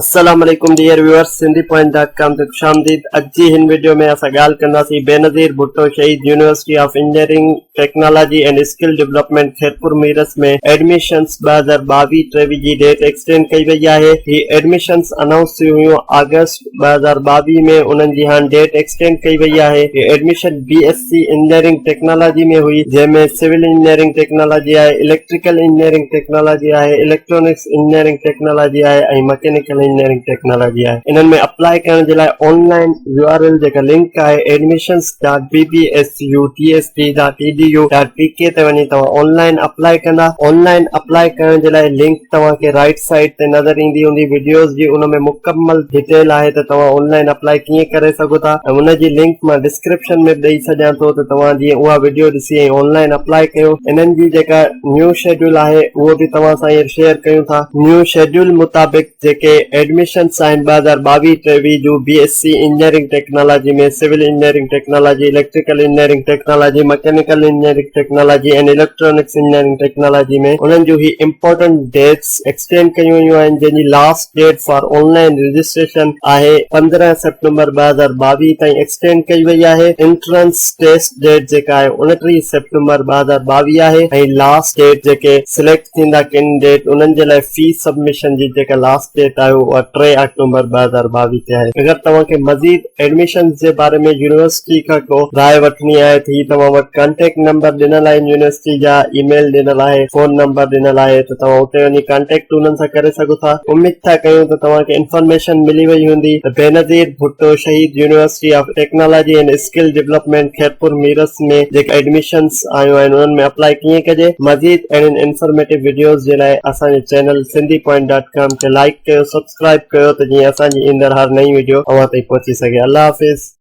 السلام عليڪم dear viewers Sindhi point dot com تي خوش آمديد اڄ جي هن وڊيو ۾ اسان ڳالهه ڪنداسين Benazir Bhutto Shaheed university of engineering technology and skill development Khairpur Mirs ۾ admissions 2022 23 جي ڊيٽ ايڪسٽينڊ ڪئي وئي آهي هي ايڊميشنس انائونس ٿيون هيون آگسٽ 2022 ۾ انهن جي هاڻ ڊيٽ ايڪسٽينڊ ڪئي وئي آهي. هي admission B S C engineering technology ۾ هئي جنهن ۾ سول انجنيئرنگ ٽيڪنالاجي آهي، اليڪٽريڪل انجنيئرنگ ٽيڪنالاجي آهي، اليڪٽرانڪس انجنيئرنگ ٽيڪنالاجي آهي ۽ مڪينيڪل انجنيئرنگ ٽيڪنالاجي آهي. انهن ۾ اپلاء ڪرڻ جي لاء online U R L جيڪا لنڪ آهي admissions dot B B S U T S T dot E D U dot P K تي وڃي توهان آن لائين اپلاء ڪندا. آن لائين اپلاء ڪرڻ جي لاء لنڪ توهان کي رائيٽ سائيڊ تي نظر ايندي هوندي وڊيوز جي ان ۾ مڪمل ڊيٽيل آهي ته توهان آن لائين اپلائي ڪيئن ڪري سگهو ٿا ۽ ان جي لنڪ مان ڊسڪرپشن ۾ به ڏئي ڇڏيان ٿو ته توهان جيئن اها وڊيو ڏسي ۽ آن لائين اپلائي ڪيو انهن جي جيڪا نيو شيڊيول آهي اهو به توهان سان هينئر شيئر ڪيون ٿا نيو شيڊيول مطابق جيڪي ايڊميشنس آهن 2022 23 جون B S C engineering technology ۾ civil engineering technology, electrical engineering technology, mechanical engineering technology ۽ electronics engineering technology ۾ انهن جون هي امپارٽنٽ ڊيٽس ايڪسٽينڊ ڪيون ويون آهن جنهن جي last date for online registration آهي 15 سيپٽمبر 2022 تائين ايڪسٽينڊ ڪئي وئي آهي انٽرنس ٽيسٽ ڊيٽ جيڪا آهي 29 سيپٽمبر 2022 آهي ۽ لاسٽ ڊيٽ جيڪي سليڪٽ ٿيندا ڪينڊيڊيٽ انهن جي لاء في سبميشن جي جيڪا لاسٽ ڊيٽ آهي اها 3 آڪٽومبر 2022 تي آهي اگر توهان کي مزيد ايڊميشنز جي باري ۾ يونيورسٽي کان ڪو راء وٺڻي آهي ته هي توهان وٽ ڪانٽيڪٽ نمبر ڏنل آهن يونيورسٽي جا اي ميل ڏنل آهي فون نمبر ڏنل آهي ته توهان اتي وڃي ڪانٽيڪٽ انهن سان ڪري سگهو ٿا اميد ٿا ڪيون ته توهان کي انفارميشن ملي وئي هوندي ته Benazir Bhutto Shaheed university of technology and skill development Khairpur Mirs ۾ جيڪي ايڊميشنز آيون آهن انهن ۾ اپلائي ڪيئن ڪجي مزيد اهڙين انفارميٽو وڊيوز جي لاء اسان جي channel Sindhi point dot com کي لائيڪ ڪيو سبسڪرائيب ڪيو ته جيئن اسان جي ايندڙ هر نئين وڊيو اوهان تائين پهچي سگهي الله حافظ.